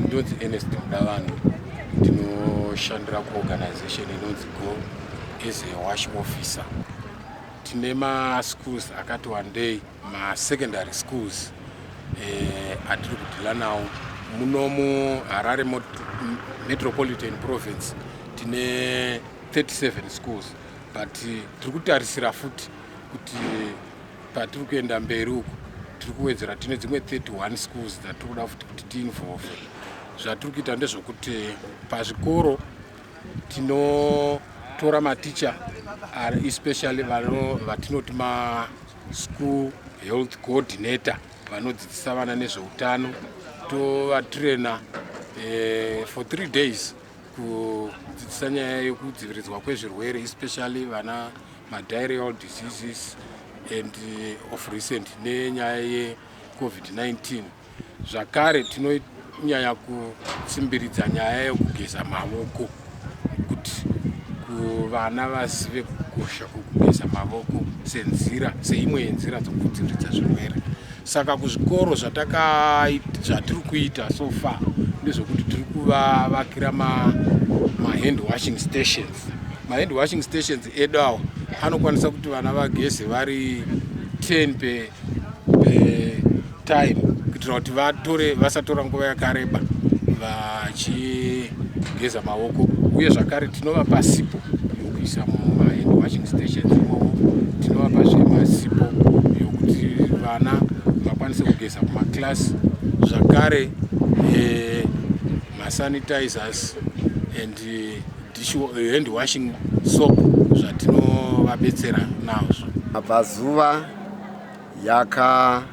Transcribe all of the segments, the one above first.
Ndinonzi Ernest Mudavanhu, ndinoshandira kuorganization inonzi Go as a wash officer. Tine maschools akati wandei, masecondary schools atiri kudeala nawo muno muHarare Metropolitan Province. Tine 37 schools, but tiri kutarisira futi kuti patiri kuenda mberi uku tiri kuwedzera. Tine dzimwe 31 schools dzatiri kuda futi kuti tiinvolve. Zvatiri kuita ndezvokuti pazvikoro tinotora maticha, especially vatinoti maschool health coordinator, vanodzidzisa vana nezveutano. Tovatraina for 3 days kudzidzisa nyaya yekudziviridzwa kwezvirwere, especially vana madiarrheal diseases and of recent nenyaya yeCOVID-19. Zvakare tinonyanya kutsimbiridza nyaya yekugeza mavoko, kuti kuvana vazive kukosha kwekugeza mavoko senzira, seimwe yenzira dzokudziviridza zvirwere. Saka kuzvikoro zvatiri kuita so far ndezvekuti tiri kuvavakira mahand washing stations. Mahand washing stations edu awa anokwanisa kuti vana vageze vari 10 per time, kuitira kuti vatore vasatora nguva yakareba vachigeza maoko. Uye zvakare tinovapa sipo yokuisa mumahand washing stations imomo. Tinovapazve masipo yokuti vana vakwanise kugeza kumaklasi. Zvakare masanitizers and hand washing soap zvatinovabetsera nazvo. Mabvazuva yakatanga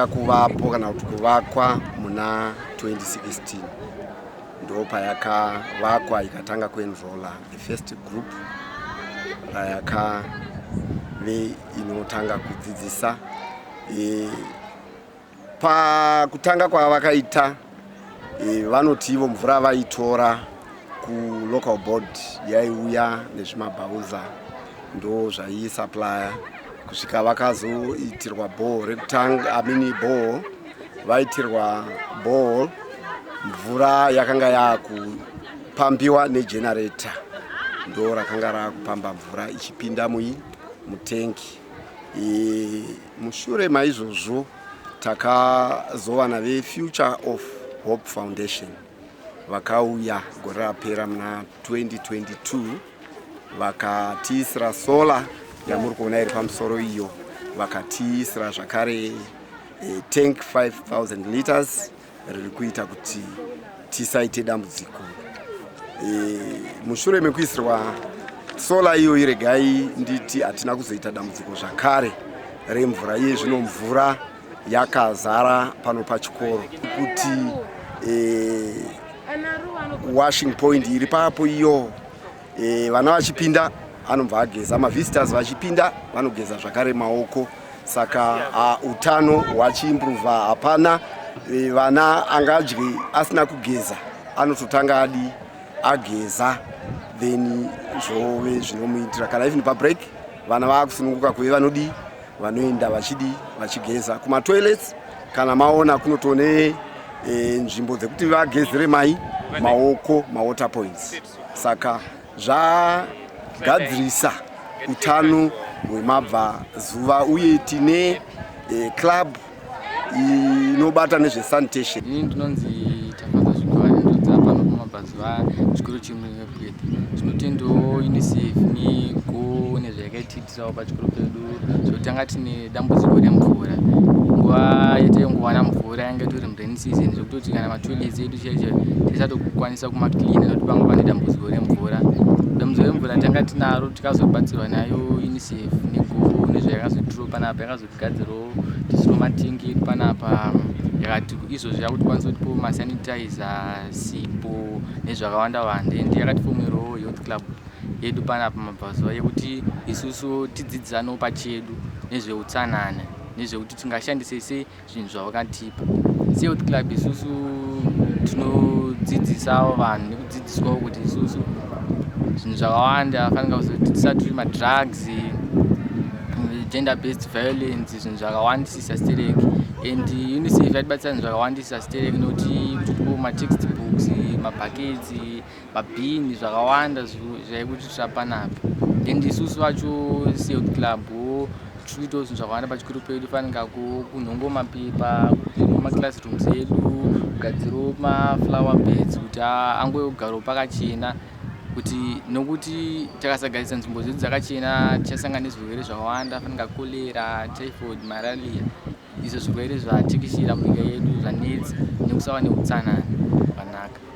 kuvapo kana kuti kuvakwa muna 2016. Ndo payakavakwa, ikatanga kuenrolla the first group rayakave inotanga kudzidzisa. Pakutanga kwavakaita, vanoti ivo mvura vaitora kulocal board, yaiuya nezvimabhauza, ndo zvaiisupplya kusvika vakazoitirwa borehole rekutanga, I mean borehole. Vaitirwa borehole, mvura yakanga yaakupambiwa negenerator, ndo rakanga raakupamba mvura ichipinda mutengi. Mushure maizvozvo takazowana veFuture of Hope Foundation vakauya gore rapera muna 2022, vakatiisira solar yamuri kuona iri pamusoro iyo. Vakatiisira zvakare tank 5000 liters riri kuita kuti tisaite dambudziko. Mushure mekuisirwa solar iyoyi, regai nditi hatina kuzoita dambudziko zvakare remvura. Iye zvino mvura yakazara pano pachikoro, kuti washing point iri papo iyo, vana vachipinda anobva ageza, mavisitors vachipinda vanogeza zvakare maoko. Saka utano hwachiimprova. Hapana vana angadye asina kugeza, anototanga adi ageza, then zvove zvinomuitira. Kana even pabreak vana vaakusununguka kuve vanodii, vanoenda vachidi vachigeza kumatoilets. Kana maona, kunotone nzvimbo dzekuti vagezere mai maoko, mawater points. Saka zvagadzirisa utano hweMabvazuva, uye tine club inobata nezvesanitation. Ini ndinonzi Tafadza Zvikwani, ndodza pano paMabvazuva, chikoro chemuEpworth. Tinotendawo UNICEF neGO nezvayakaitiitirawo pachikoro pedu. Zvekutanga, tine dambudziko remvura. Nguva yataingowana mvura yanga itori murain season, zvekutoti kana matoilets edu chaicho tisatokwanisa kumacleana nekuti panga pane dambudziko remvura. Dambudziko remvura tanga tinaro, tikazobatsirwa nayo UNICEF neGO nezvayakazoitirawo panapa. Yakazotigadzirawo tisiro matengi edu panapa. Yakati izvozvo yakutikwanisa kutipawo masanitizer, sipo nezvakawanda wanda. And yakatifomerawo youth club yedu panapa Mabvazuva, yekuti isusu tidzidzisanawo pachedu nezveutsanana, nezvekuti tingashandise sei zvinhu zvavakatipa. Seyouth club isusu tinodzidzisawo vanhu nekudzidziswawo kuti isusu zvinhu zvakawanda fanika kuzoti tisati madrugs, gender based violence, zvinhu zvakawandisisa stereki. And UNICEF yatibatsira zvinhu zvakawandisisa stereki, nokuti Tikupiwa matext books, mabhaketsi, mabhini, zvakawanda zvaikutiitira panapa. And isusu vacho seyouth club tiri kuitawo zvinhu zvakawanda pachikoro pedu, fanika kunhongo mapepa, kucleanawo maclassrooms edu, kugadzirawo maflower beds kuti angogarawo pakachena, kuti nokuti takasagadzisa nzvimbo dzedu dzakachena tichasangana nezvirwere zvakawanda, fanika cholera, typhoid, malaria, izvo zvirwere zvatekeshera munyika yedu zvanetsa nekusava neutsanana hwakanaka.